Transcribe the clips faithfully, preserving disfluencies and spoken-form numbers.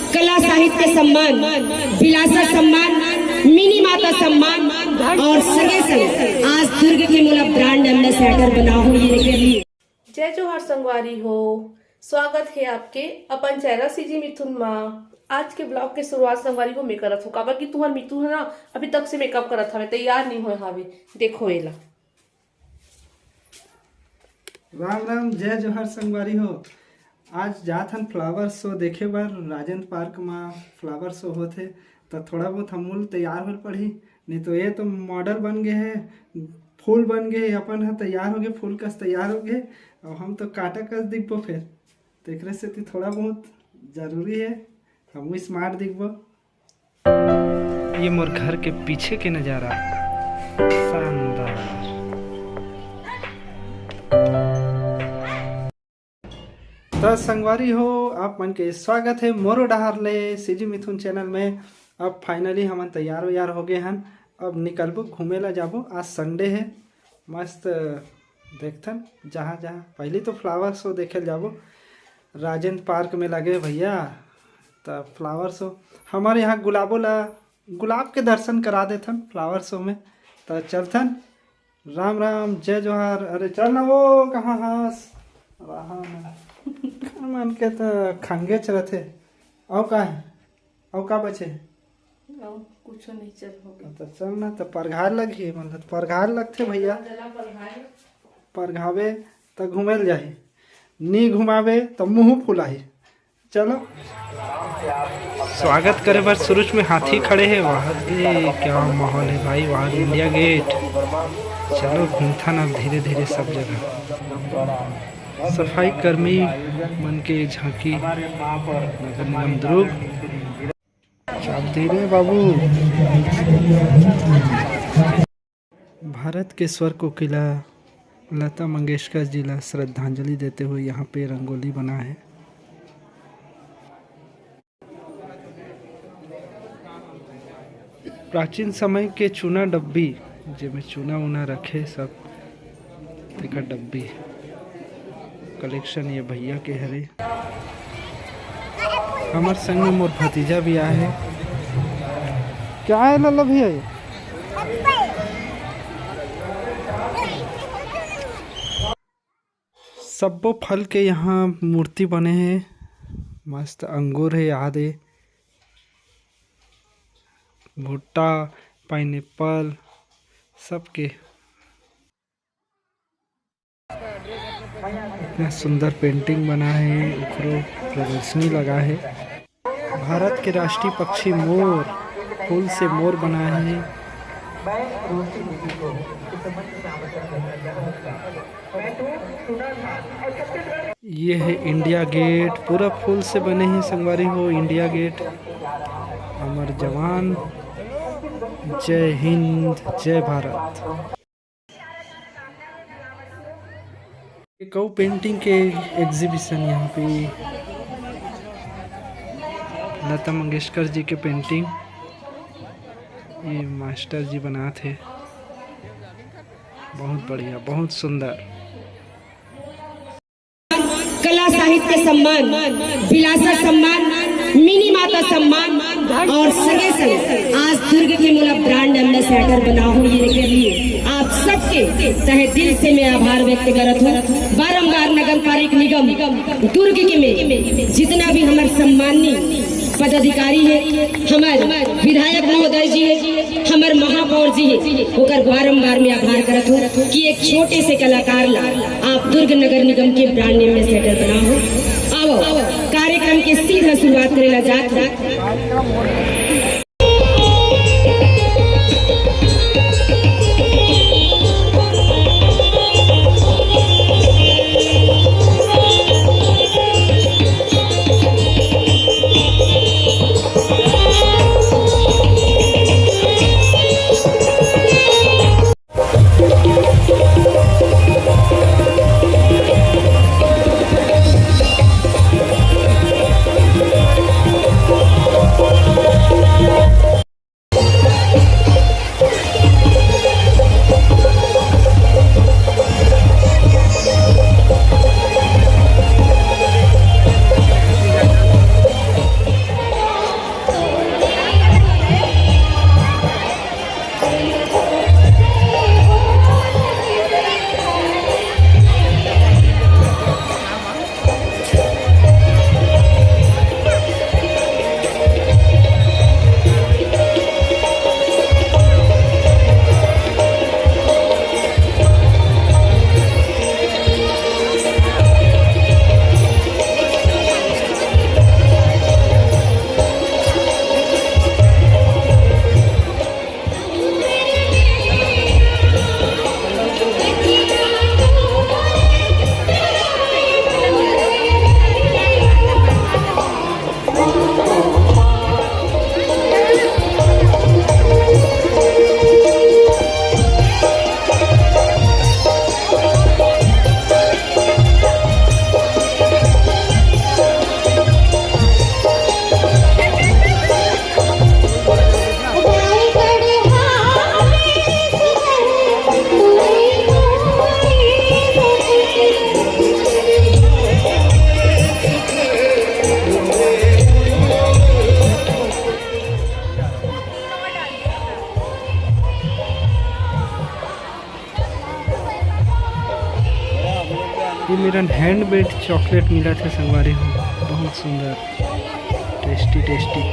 कला साहित्य सम्मान, बिलासा सम्मान, मिनी माता सम्मान और संगे संग आज दुर्ग के मोला ब्रांड एम्बेसडर बना हो ये कर लिए। जय जोहार संगवारी हो, स्वागत है आपके अपन चैनल सीजी मिथुन मा। आज के ब्लॉग के शुरुआत संगवारी हो मैं करत हूँ, काबर कि तुहर मिथुन है ना, अभी तक से मेकअप करत हवे, तैयार नहीं होए हवे। देखो एला। राम राम, जय जोहार संगवारी हो। आज जात हन फ्लावर शो देखे बर, राजेंद्र पार्क मा फ्लावर शो होत हे, त थोड़ा बहुत हमू ल तैयार होल पड़ही, नहीं तो ये तो मॉडल बन गए हे, फूल बन गए हे, अपन ह तैयार हो गए, फूल कस तैयार हो गए, और हम तो कांटा कस दिखबो फिर, तो एकरे सेती थोड़ा बहुत जरूरी है हमू स्मार्ट दिखबो। ये मोर घर के पीछे के नजारा, शानदार। त संगवारी हो, आप मन के स्वागत है मोरो डहार ले सीजी मिथुन चैनल में। अब फाइनली हमन तैयार वैयार हो गए हन, अब निकलबो घूमे ला जाबो। आज संडे है, मस्त देखथन जहाँ जहाँ। पहली तो फ्लावर शो देखे ल जाबो, राजेंद्र पार्क में लगे भैया, त फ्लावर शो। हमारे यहाँ गुलाबो ला, गुलाब के दर्शन करा देथन फ्लावर शो में। त चलथन। राम राम, जय जोहार। अरे चल ना, वो कहाँ हस? रहा ना। मन के त खंगेच रथे। अउ का है? अउ का बचे? अउ कुछो नहीं, चल हो गया। त चल ना, त परघार लगही, मतलब परघार लगथे भैया। चला परघार। परघावे त घूमे ल जाही, नी घुमावे त मुंह फुलाही। चलो। स्वागत करे बर शुरू में हाथी खड़े हे। वाह रे, क्या माहौल है भाई, वाह इंडिया गेट। चलो घूमथन अब धीरे धीरे सब जगह। सफाई कर्मी मन के झांकी, नगर निगम दुर्ग। चाप दे रे बाबू। भारत के स्वर कोकिला लता मंगेशकर जी ला श्रद्धांजलि देते हुए यहाँ पे रंगोली बना है। प्राचीन समय के चूना डब्बी, जेमे चूना उना रखे सब, तेकर डब्बी कलेक्शन ये भैया के हरे। हमर संग में मोर भतीजा भी आए हे। क्या है लाला भैया ये? सब्बो फल के यहाँ मूर्ति बने हे। मस्त अंगूर हे, आदे भुट्टा, पाइनएप्पल, सबके। इतना सुंदर पेंटिंग बना है, ओकरो प्रदर्शनी लगा है। भारत के राष्ट्रीय पक्षी मोर, फूल से मोर बना है। ये है इंडिया गेट, पूरा फूल से बने हैं संगवारी हो इंडिया गेट। अमर जवान, जय हिंद, जय भारत। एक अउ पेंटिंग के एग्जीबिशन यहाँ पे, लता मंगेशकर जी के पेंटिंग, ये मास्टर जी बनात हे। बहुत बढ़िया, बहुत सुंदर। कला साहित्य सम्मान, बिलासा सम्मान, मिनी माता सम्मान और संगे संग आज दुर्ग के मोला ब्रांड एम्बेसडर बना हो ये के लिए आप सबके तहे दिल से मैं आभार व्यक्त करत हूँ। बारंबार नगर पालिक निगम दुर्ग के में जितना भी हमर सम्माननीय पदाधिकारी है, हमर विधायक महोदय जी है, हमर महापौर जी है, ओकर बारंबार मैं आभार करत हूँ कि एक छोटे से कलाकार ला आप दुर्ग नगर निगम के ब्रांड एम्बेसडर बना हो। आओ, कार्यक्रम के सीधा शुरुआत करेला जात हूँ। ये मेरन handmade chocolate मिलत हे संगवारी हो, बहुत सुंदर, tasty tasty।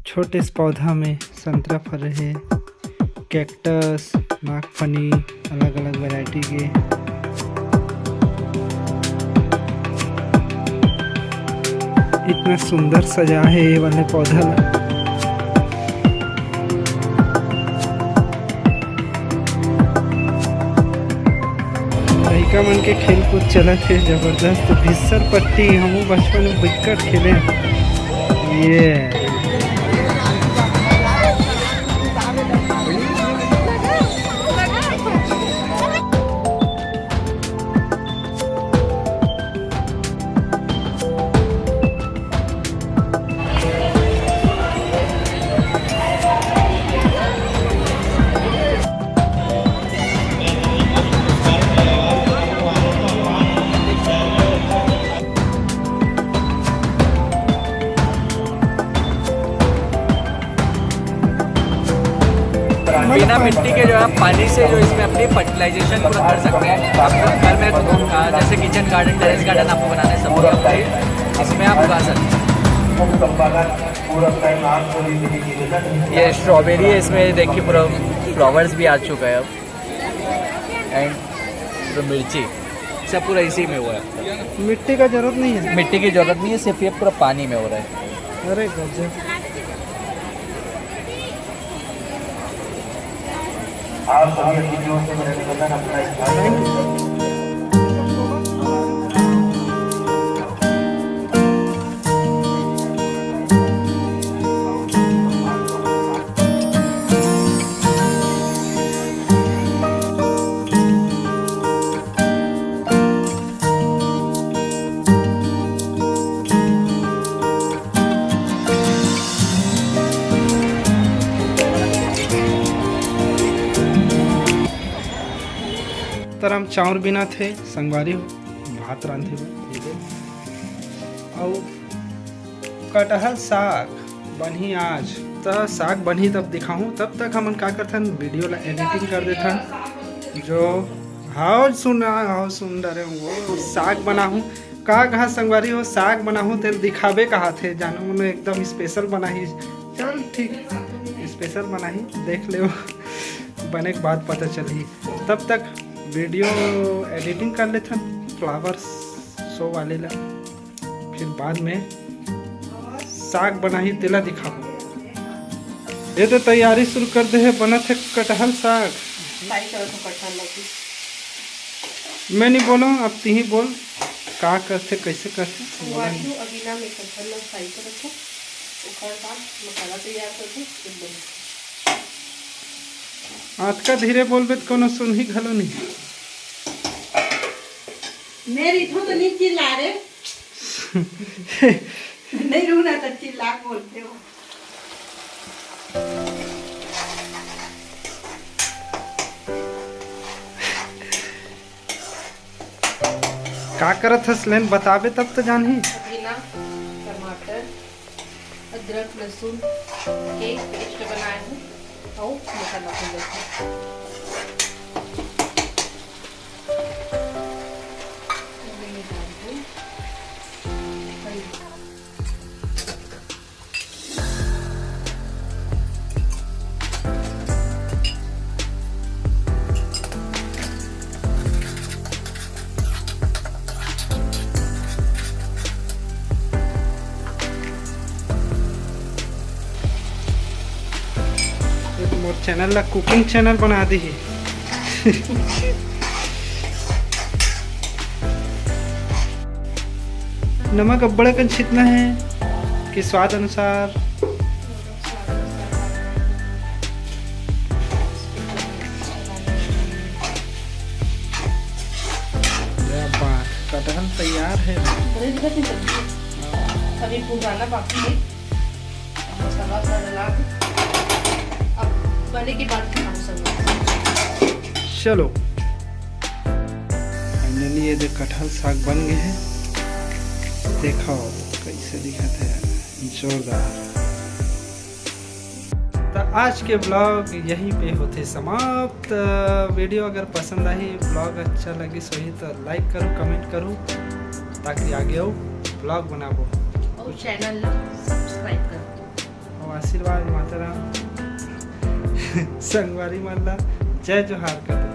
छोटे से पौधा में संतरा फरे हे, cactus, नागफनी, अलग-अलग variety के। इतना सुंदर सजा हे ये वाले पौधा ला। लइका मन के खेल कूद चलत हे जबरदस्त। घिस्सर पट्टी हमू बचपन में बिक्कट खेले। ये बिना मिट्टी के जो है, पानी से जो इसमें अपनी फर्टिलाइजेशन पूरा कर सकते हैं। आप घर में, अ, जैसे किचन गार्डन, टेरेस गार्डन आपको बनाना है, सब इसमें आप उगा सकते हैं। ये स्ट्रॉबेरी है, इसमें देखिए पूरा फ्लावर्स भी आ चुका है अब। एंड मिर्ची, सब पूरा इसी में हुआ है। मिट्टी का जरूरत नहीं है। मिट्टी की जरूरत नहीं है, सिर्फ ये पूरा पानी में हो रहा है। अरे गजब। आप सभी अतिथियों से मेरा निवेदन, अपना स्थान तरम चाउर बिना थे संगवारी हो, भात रांधे बर। अउ कटहल साग बनही आज, त साग बनही तब दिखाहूँ। तब तक हमन का करथन, वीडियो ला एडिटिंग कर देथन। जो हाव सुन, हाव सुन डरे वो साग बनाहूँ। का कहा संगवारी हो, साग बनाहूँ तेल दिखाबे कहा थे, जानो मन एकदम स्पेशल बनाही। चल ठीक, स्पेशल बनाही, देख ले बने के बाद पता चलही। तब तक वीडियो एडिटिंग कर लेथन फ्लावर शो वाले ला, फिर बाद में साग बनाही तेला दिखाबो। ये तो तैयारी शुरू कर दे हे, बनत हे कटहल साग। फ्राई करत हो कटहल ला भी। मैं नहीं बोलो, अब तिही बोल, का करथे, कैसे करथे? बोला नहीं। अभी ना मैं कटहल ला फ्राई करत हो, ओकर बाद मसाला तैयार करबो, फिर बनथे। अतका धीरे बोलबे त कोनो सुनही घलो नहीं। मैं रहिथों तो नहीं चिल्ला रे। नहीं रहूँ ना तो चिल्ला बोलते हो। का करत हस लेन बताबे तब तो जानही। पुदीना, टमाटर, अदरक, लहसुन के पेस्ट बनाए हूँ अउ मसाला भून लेथन। ये तो मोर चैनल ला कुकिंग चैनल बना दी है। नमक अब्बड़ अकन छितना है कि स्वाद अनुसार। क्या बात, कटहल तैयार है। बड़े दिखत है सब्जी। अभी भुंजाना बाकी है। मसाला वसाला डाला। अब बने के बाद खाओ सब। चलो, फाइनली ये दे कटहल साग बन गए हैं। देखो कैसे दिखत है, जोरदार। तो आज के ब्लॉग यहीं पे होते समाप्त। वीडियो अगर पसंद आई, ब्लॉग अच्छा लगिस होही तो लाइक करो, कमेंट करो, ताकि आगे अउ ब्लॉग बनाबो। और चैनल ला सब्सक्राइब करो। और आशीर्वाद माता राम। संगवारी मन ला जय जोहार कर।